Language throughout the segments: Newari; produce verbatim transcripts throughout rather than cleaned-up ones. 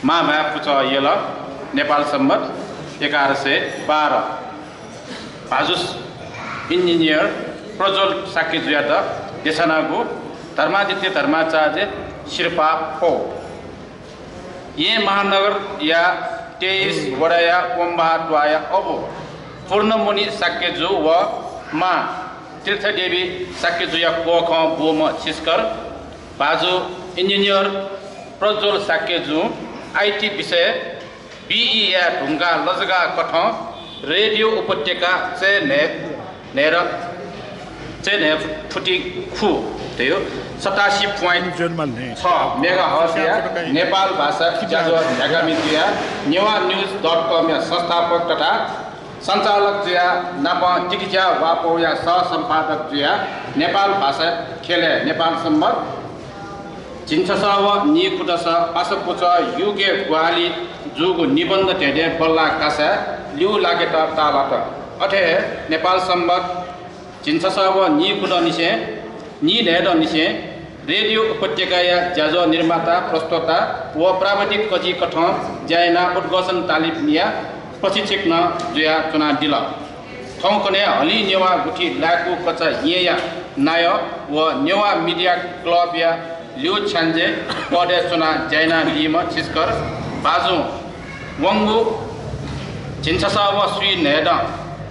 मांभाय् पुचः यल, नेपाल संवत् एघार सय बाह्र। भाजु इन्जिनियर प्रज्वल शाक्यजुयात देछानागु धर्मादित्य धर्माचार्य सिरपाः फो। येँ महानगरया तेइस वडाया वंबाः त्वाःया अबु पूर्णमुनि शाक्यजु व मां तीर्थदेवी शाक्यजुया क्वखं बूम्ह छिसकर भाजु इन्जिनियर प्रज्वल शाक्यजुं आइटी विषय बिई याये धुंकाः लजगाः कथं रेडियो उपत्यका चय् न्हय् न्हय् र चय् न्हय् फुति खु धयो सतासी point छ मेगाहर्जया नेपाल भाषा ज्याझ्वः न्ह्याकामि जुयाः नेवाः न्यूज डट कमया संस्थापक तथा सञ्चालक जुयाः नापं तिकिज्या वापौया सहसम्पादक जुयाः नेपाल भाषा ख्यलय् नेपाल संवत् झिंछसः व नीकुदस पासा पुचः युगय् ग्वाहालि जूगु निबन्ध धेंधें बल्लाः कासाय् ल्यू लाकेत ताःलात। अथे हे नेपाल संवत् झिंछसः व नीकुदंनिसें नीन्हय्दंनिसें रेडियो उपत्यकाया ज्याझ्वः निर्माता, प्रस्तोता व प्राविधिक कजि कथं ज्या यानाः उद्घोषण तालिम मियाः प्रशिक्षक नं जुयाः च्वनादिल। थौंकन्हय् हलिं नेवाः गुथि लाय्कू कचा येँया नायः व नेवाः मिडिया क्लबया ल्यू छ्याञ्जे पदय् च्वनाः ज्या यानादीम्ह छिसकर भाजुं वंगु झिंछसः व स्वीन्हय्दँ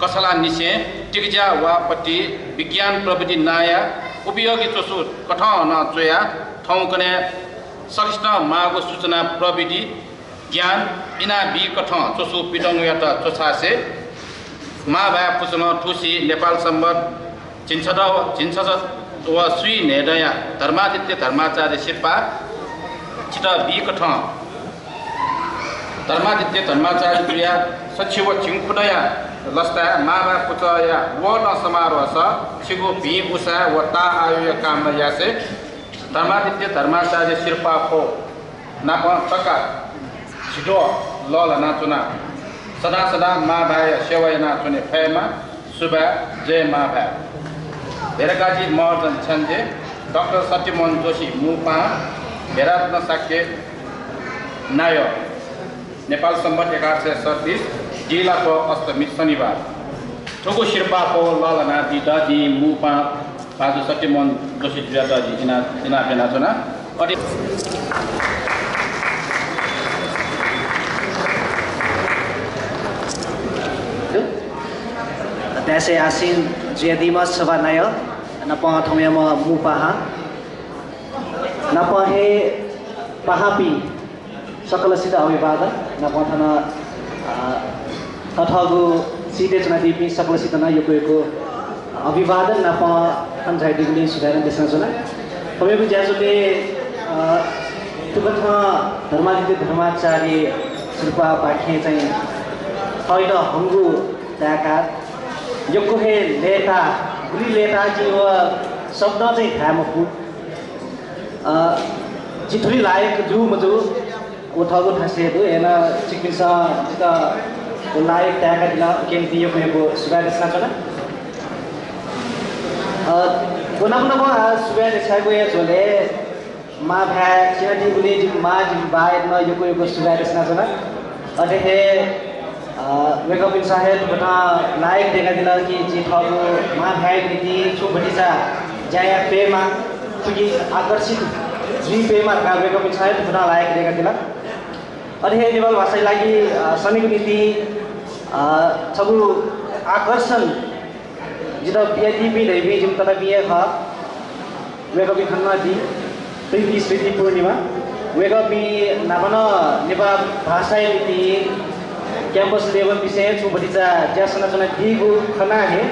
कछलानिसें तिकिज्या वाःपति विज्ञान प्रविधि नांया उपयोगी च्वसु कथं नं च्वयाः थौंकन्हय् सकसितं माःगु सूचना प्रविधि ज्ञान इनाबी कथं च्वसु पिदंगुयात च्वछासें मांभाय् पुचलं थुसी नेपाल संवत् झिंछसः व स्वीन्हय्दँया धर्मादित्य धर्माचार्य सिरपाः छित बी कथं धर्मादित्य धर्माचार्य जुयाः सछि व झिंखुदँया लसताय् मांभाय् पुचःया वःदँ समारोहस छिगु भिं उसाँय् व ताः आयुया कामना यासें धर्मादित्य धर्माचार्य सिरपाः फो नापं तका झिद्वः लःल्हानाच्वना। सदां सदां मांभाय्‌या सेवा यानाच्वने फयेमा। सुभाय्। जय मांभाय्। भेडाकाजी महर्जन छ्याञ्जे, डाक्टर सत्यमोहन जोशी मुपाहां, भेडारत्न शाक्य नायः। नेपाल संवत् एघार सय सैंतिस, दिलाप अष्टमी शनिबार। थुगु सिरपाः फो लःल्हानादीत जिं मुपाहां भाजु सत्यमोहन जोशी जुयात जिं इना-, इनाप यानाच्वना। अथे अध्यासय् आसीन जुयादीम्ह सभानायः नापं थौंयाम्ह मुपाहां नापं हे पाहांपिं सकलसित अभिवादन नापं थन, अ, थथःगु सिथय् च्वनादीपिं सकलसित नं यक्व यक्व अभिवादन नापं थन झायादीगुलिं सुभाय् नं देछानाच्वना। थौंयागु ज्याझ्वलय्, अ, थुकथं धर्मादित्य धर्माचार्य सिरपाःपाखें चाहिँ थःत हंगु ताय्‌काः यक्व हे लय्‌ताः, गुलि लय्‌ताः जिं व शब्दं चाहिँ धाये मफु। अ, जि थुलि लायक जू मजू, व थःगु थासय् दु। अय्‌नं छिकपिन्सं जितः व लायक ताय्‌कादिल, उकिया निंतिं यक्व यक्व सुभाय् देछानाच्वना। अ, व नाप नापं आः सुभाय् देछायेगुया झ्वलय् मांभाय् चिनादीगुलिं जिमि मां, जिमि बाःयात नं यक्व यक्व सुभाय् देछानाच्वना। अथे हे, अ, वय्‌कःपिन्सं हे थुकथं लायक दय्‌कादिल कि जिं थःगु मांभाय्‌या निंतिं छुं भतिचा ज्या याये फयेमा, थुकी आकर्षित जुइ फयेमा धकाः वय्‌कःपिन्सं हे थुकथं लायक दय्‌कादिल। अथे हे नेपाल भाषाया लागि, अ, सनीगु निंतिं, अ, छगू आकर्षण जितः बियादीपिं धइपिं जिमि ततापिं हे खः। वय्‌कःपिं खनेदुगु प्रीति स्मृति पूर्णिमा। वय्‌कःपिं नाप नं नेपाल भाषाया निंतिं campus level विषयय् छुं भतिचा ज्या सनाच्वनादीगु खनाः हे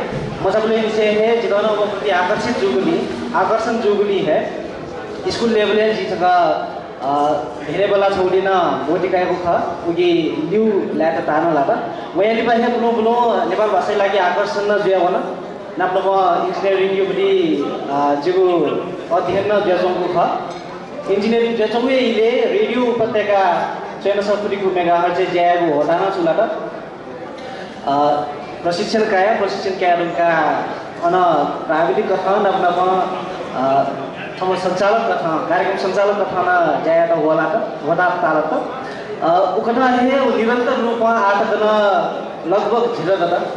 मचाबलय् निसें हे जितः नं वय्‌कःपिं आकर्षित जूगुलिं, आकर्षण जूगुलिं हे school level-य् जिं छकः अ, धेरे बल्लाः छगू दिं ब्वति कायेगु खः, उकिं ल्यू लायेत ताः नं लात। वया लिपा हे बुलुं बुलुं नेपाल भाषाया लागि आकर्षण नं जुयावन। नाप नापं engineering-या पति, अ, जिगु अध्ययन नं जुयाच्वंगु खः। Engineering जुयाच्वंगु हे इलय् रेडियो उपत्यका चय्‌न्हय्‌सः फुति खु megahertz-य् ज्या यायेगु ह्वःताः नं छुं लात। अ, प्रशिक्षण काया, प्रशिक्षण काये धुंकाः अन प्राविधिक कथं नाप नापं, अ, सञ्चालक कथं, कार्यक्रम सञ्चालक कथं नं ज्या यायेत ह्वःलात, ह्वःताः तालत। अ, उकथं हे व निरन्तर रूपं आः तक नं लगभग झिदँ दत।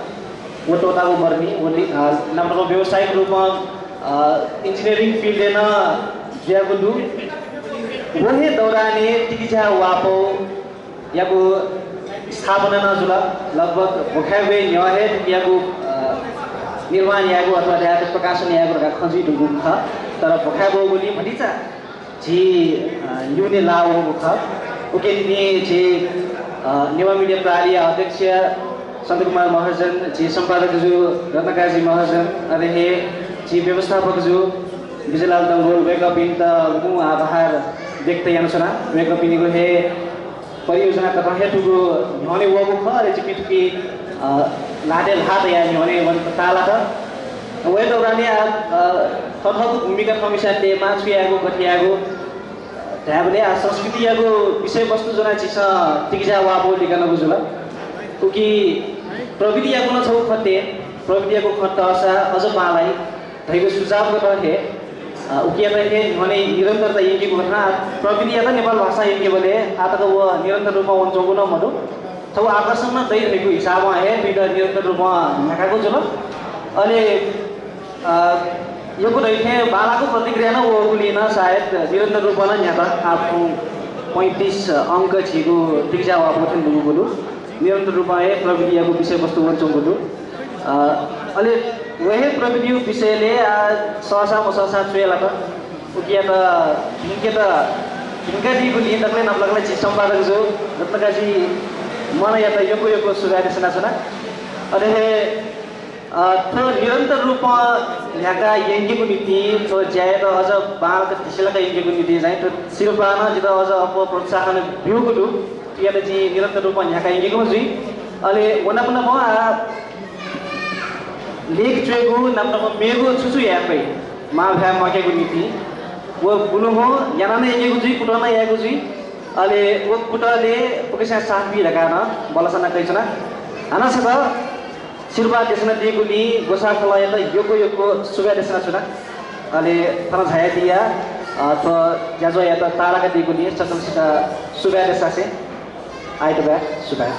व त्वःतागु मदुनि, व नि-, अ, नापनापं व्यावसायिक रूपं, अ, engineering field-य् नं जुयागु दु। व हे दौरानय् तिकिझ्याः वापौयागु स्थापना नं जुल। लगभग भ्वखाय् वये न्ह्यः हे थुकियागु, अ, निर्माण यायेगु अथवा धायेत प्रकाशन यायेगु धकाः खँ जुइ धुंकूगु खः। तर भ्वखाय् वःगुलिं भतिचा झी, अ, न्यूने लाः वःगु खः। उकिं निंतिं झी, अ, नेवाः media प्रालिया अध्यक्ष सन्तकुमार महर्जन, झी सम्पादक जु रत्नकाजी महर्जन, अले हे झी व्यवस्थापक जु बिजुलाल डंगोल, वय्कःपिन्त उगुं आभार व्यक्त यानाच्वना। वय्कःपिनिगु हे परियोजना कथं हे थुगु न्ह्यःने वःगु खः, अले जिपिं थुकी, अ, ल्हातय् ल्हाः तयाः न्ह्यःने वनेत ताःलात। वय्कःपिनि, अ, थःथःगु भूमिका थःम्हेस्यां तयेमाः, छु यायेगु, गथे यायेगु धायेबलय्, आ, संस्कृतियागु विषयवस्तु ज्वनाः झीसं तिकिझ्याः वापौ लिकानागु जुल। उकिं प्रविधियागु नं छगू खँ तये, प्रविधियागु खँ तःसा अझ बांलाइ धइगु सुझाव कथं हे, अ, उकियात हे न्ह्यःने निरन्तरता यंकेगु कथं, आ, प्रविधियात नेपाल भाषां यंकेबलय् आः तक व निरन्तर रूपमा वनाच्वंगु नं मदु। छगू आकर्षण नं दइ धइगु हिसाबं हे थुइत निरन्तर रूपं न्ह्याकागु जुल। अले, अ, यक्व धइथें बांलाःगु प्रतिक्रिया नं वःगुलिं नं सायद निरन्तर रूपं नं न्ह्यात। आः पैंतिस अंक झीगु तिकिझ्याः वापौ थें दुगु दु। निरन्तर रूपं हे प्रविधियागु विषयवस्तु वनाच्वंगु दु। अ, अले व हे प्रविधियागु विषयलय्, आ, सहसा मसहसा च्वय् लात। उकियात भिंकेत, भिंकादीगुलिं दकलय् न्हापालाक ला झी सम्पादक जु रत्नकाजी महर्जनयात यक्व यक्व सुभाय् देछानाच्वना। अले हे, अ, थ्व निरन्तर रूपं न्ह्याका यंकेगु निंतिं, थ्व ज्यायात अझ बांलाक धिसेलाक यंकेगु निंतिं चाहिँ थ्व सिरपाः नं जितः अझ अप्वः प्रोत्साहन ब्यूगु दु। थुकियात जिं निरन्तर रूपं न्ह्याका यंकेगु जुइ। अले व नाप नापं, आ, लेख च्वयेगु नाप नापं मेगु छु छु याये फइ, मां भाय् म्वाकेगु निंतिं व बुलुहुँ याना नं यंकेगु जुइ, कुतः नं यायेगु जुइ। अले व कुतःले फुक्कसियां साथ बी धकाः नं भलसा नं कयाच्वना। हानं छकः सिरपाः देछानादीगुलिं ग्वसाः खलःयात यक्व यक्व सुभाय् देछानाच्वना। अले थन झायादिया, अ, थ्व ज्याझ्वःयात ताःलाकादीगुलिं सकलसित सुभाय् देछासें आइतबाः सुभाय्।